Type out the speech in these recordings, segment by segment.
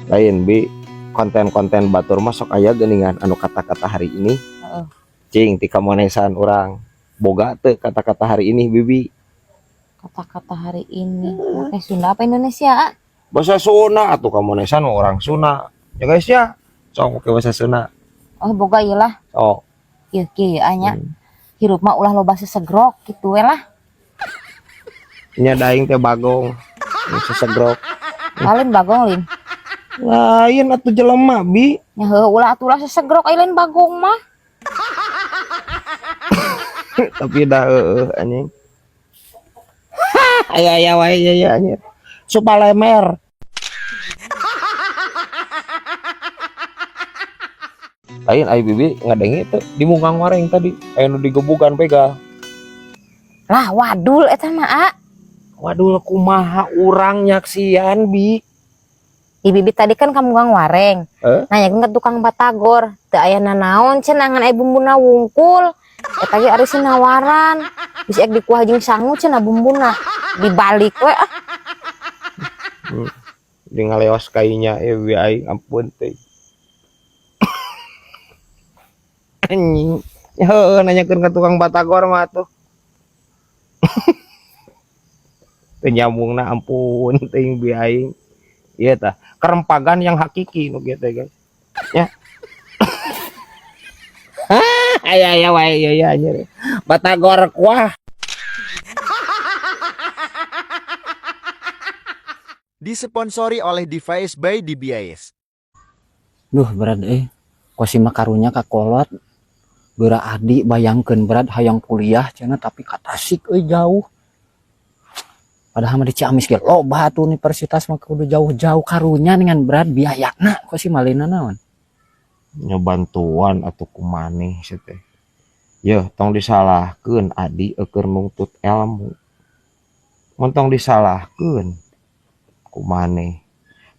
Lain bi konten-konten batur mah sok aya geuningan anu kata-kata hari ini. Heeh. Cing ti kamonesan urang. Boga teu kata-kata hari ini, Bibi? Kata-kata hari ini. Pakai Sunda apa Indonesia? Ah? Bahasa Sunda atuh, kamonesan mah orang Sunda. Ya guys ya. Sok pakai bahasa Sunda. Oh, boga ieu lah. Oh. Kieu kieu nya. Hirup mah ulah loba sesegrok gitu we lah. Nya daing teh bagong. Sesegrok. Lain bagong lin. Lain atuh jelema, Bi. Nya heuh, ulah atuh ulah sesegrok ai lain bagong mah. Tapi dah heueuh anjing. Aya aya wae ya ya anjir. Supalemer. Lain ai Bibi ngadenge teu di Mungkang Wareng tadi aya nu digebugan begal. Lah, wadul eta mah, A. Waduh, kumaha urang nyaksian, Bi? Di Bibi tadi kan ka Mungkang Wareng. Eh? Nanyakeun ke tukang batagor, teu aya nanaon cenah ngan aya bumbuna wungkul. Eta ge ari nawaran. Bisi ek dikuah jeung sangu cenah bumbuna. Dibalik we ah. Di ngaleos kainya ya bi aing, ampun teh. Anjing. Heueuh, nanyakeun ka tukang batagor mah atuh. Teu nyambungna, ampun teuing bi aing. Ieu tah kerempagan yang hakiki nu kieu teh, guys. Ya. Aya aya wae ieu ya anjir. Batagor kuah. Disponsori oleh Device by DBIS. Duh, berat eh. Kosim mah karunya ka kolot. Geura adi bayangkeun, berat, hayang kuliah cenah tapi ka Tasik euy, jauh. Padahal mah di Ciamis ge loba atuh universitas mah, kudu jauh-jauh karunya dengan berat biayana. Kosim malina naon? Nya bantuan atuh ku maneh sia teh. Yeuh, tong disalahkeun adi eukeun nungtut ilmu. Mun tong disalahkeun ku maneh.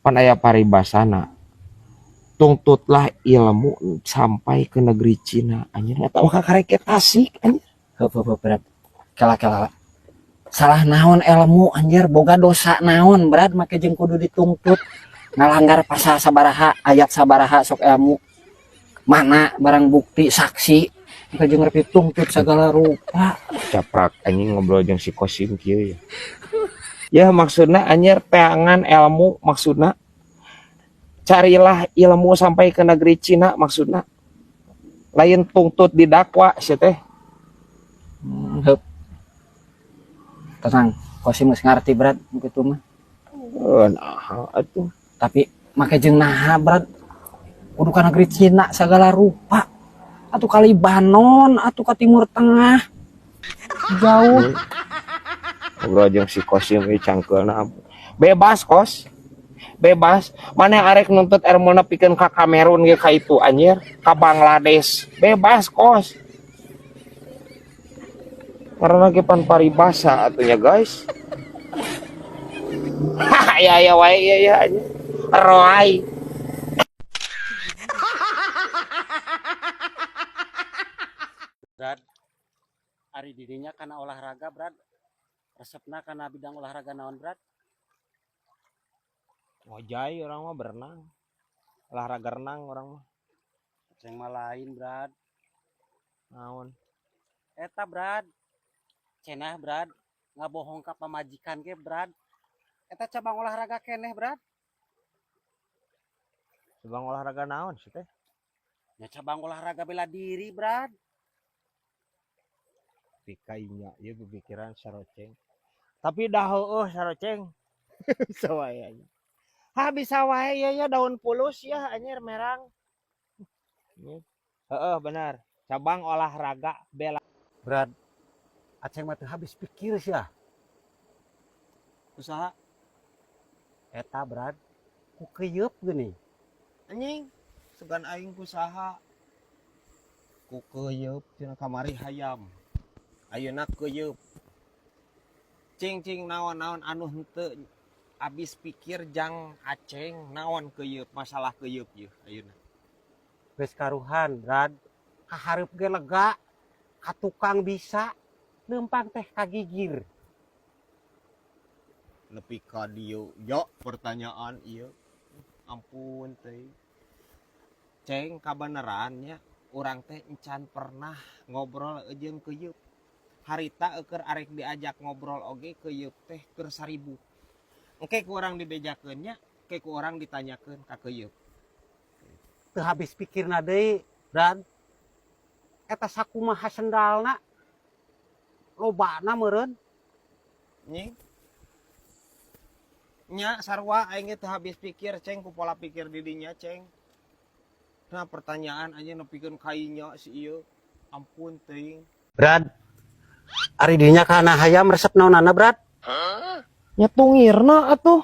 Pan aya paribasana. Tungtutlah ilmu sampai ke negeri Cina. Anjir, eta mah kakarek ke Tasik anjir. Heup heup heup, berat. Kela kela. Salah naon ilmu anjir, boga dosa naon berat make jeung kudu dituntut? Ngalanggar pasal sabaraha, ayat sabaraha sok ilmu? Mana barang bukti, saksi? Maka jeung rek dituntut segala rupa. Caprak anjing ngobrol jeung si Kosim kieu ya. Ya maksudna anjir teangan ilmu, maksudna carilah ilmu sampai ke negeri Cina, maksudna lain tuntut didakwa sia teh. Heup. Tenang, Kosim geus ngarti berat kitu mah. Heuh, nah atuh. Tapi make jeung naha berat kudu ka negeri Cina segala rupa? Atuh ka Libanon, atuh ka Timur Tengah. Jauh. Ngobrol jeung si Kosim ieu cangkeulna. Bebas, Kos. Bebas. Mana arek nuntut ilmuna pikeun ka Kamerun ge ka itu anjir, ka Bangladesh. Bebas, Kos. Karena ge pan paribasa atuh nya, guys. Ya ya wae ya ya anjir. Roai. Brad, ari dirinya karena olahraga, Brad. Resepna karena bidang olahraga naon, Brad? Ngojay orang mah, berenang. Olahraga renang orang mah. Yang mah lain, Brad. Naon? Eta, Brad. Cenah, Brad. Ngabohong ka pamajikan ge, Brad. Eta cabang olahraga keneh, Brad. Cabang olahraga naon sih teh? Ya cabang olahraga bela diri, Brad. Pikainya ieu pikiran saroceng. Tapi dah heueuh saroceng. Bisa wae anjing. Ha, bisa wae ya ya daun pulus ya anjir merang. Heeh, benar. Cabang olahraga bela. Brad, Aceng mah teu habis pikir sia. Usaha eta, Brad, ku keyeup geuning. Anjing, sugan aing ku saha? Ku keyeup cenah, kamari hayam. Ayeuna keyeup. Cing cing, naon-naon anu henteu abis pikir jang Aceng, naon keyeup, masalah keyeup ieu ayeuna? Geus karuhan, Brad. Kahareup ge lega, ka tukang bisa, leumpang teh kagigir. Nepi ka dieu yo pertanyaan ieu. Ampun teh. Ceng, kabeneran nya urang teh encan pernah ngobrol jeung Keyeup. Harita eukeur arek diajak ngobrol oge Keyeup teh keur saribu. Engke ku urang dibejakeun nya, engke ku urang ditanyakeun ka Keyeup. Teu habis pikirna deui, Brad. Eta sakumaha sendalna? Lobana meureun. Nying. Nya sarua aing ge teu habis pikir, Ceng, ku pola pikir didinya, Ceng. Nah, pertanyaan aja nepikeun kainya si ieu. Ampun teuing. Brad. Ari dinya kana hayam resep naonana, Brad? Nya tungirna atuh.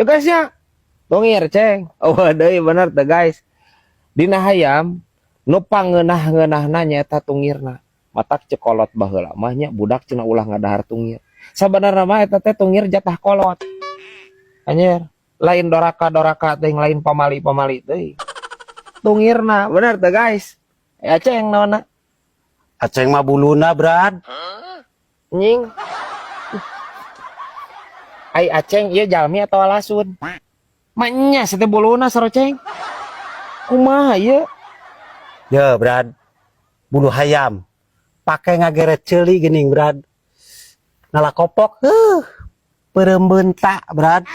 Ya guys ya. Tungir, Ceng. Oh, deui bener teh, guys. Dina hayam nu pangeunah-ngeunahna nyaeta tungirna. Matak cek kolot baheula mah nya budak cenah ulah ngadahar tungir. Sabenerna mah eta teh tungir jatah kolot. Anjir, lain doraka-doraka teh, lain pamali-pamali teh. Tungirna, bener teh, guys? Ya, Ceng, naonna? Aceng mah buluna, Brad. Nying. Ai Aceng ieu jalmi atau lasun? Maknya sete buluna saroceng. Kumaha ieu? Ya, Brad. Bulu hayam. Pake ngageret ceuli geuning, Brad. Ngalakopok, heuh. Peureum beunta, Brad.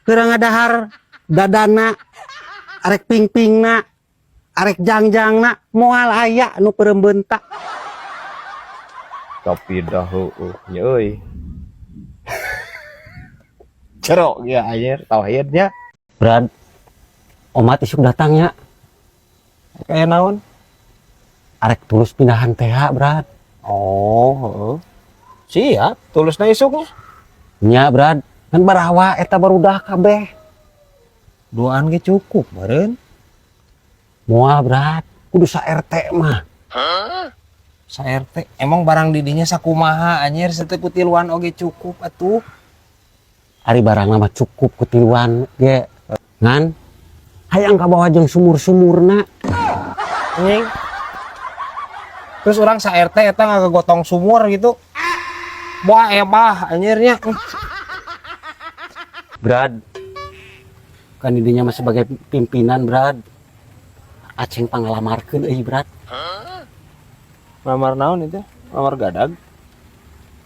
Keur ngadahar dadana, arek pingpingna, arek jangjangna, moal aya nu peureum beunta. Tapi dah heueuh nya euy. Cerok ya anjir tauhidnya. Brad, omat isuk datangnya. Kayak naon? Arek tulus pindahan TH, Brad. Oh, heeh. Siap, tulusna isuknya. Nya, Brad. Kan barawa eta barudak kabeh. Duaan ge cukup meureun. Moal, Brad. Kudu sa RT mah. Sa RT emang barang didinya sakumaha anjir, sete kutiluan oge cukup atuh. Ari barang mah cukup kutiluan ge. Ngan hayang kabawa jeung sumur-sumurna. Anjing. Terus orang sa RT eta ngagotong sumur gitu. Wah, ebah anjirnya. Brad. Kan didinya mah sebagai pimpinan, Brad. Aceng pangalamarkeun euy, Brad. Lamar naon itu? Lamar gadag.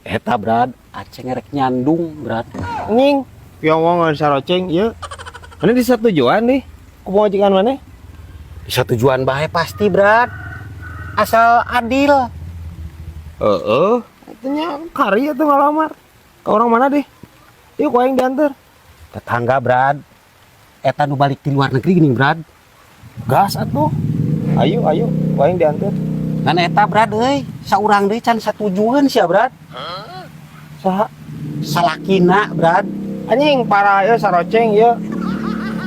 Eta, Brad, Aceng rek nyandung, Brad. Nying. Piongongan saroceng ieu. Mana di tujuan nih? Ku pamajikan mana? Bisa tujuan bae pasti, Brad. Asal adil. Heeh. Itunya kari atuh ngalamar. Ke orang mana deh? Yuk, ku aing diantar. Tetangga, Brad. Eta nu balik di luar negeri gini, Brad. Gas atuh. Ayo, ayo, ku aing diantar. Ngan eta, Brad euy, saurang deui can satujueun sia, Brad. Saha? Salakina, Brad. Anjing parah ya saroceng ya.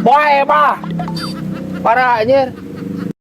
Wah, ebah. Parah anjir.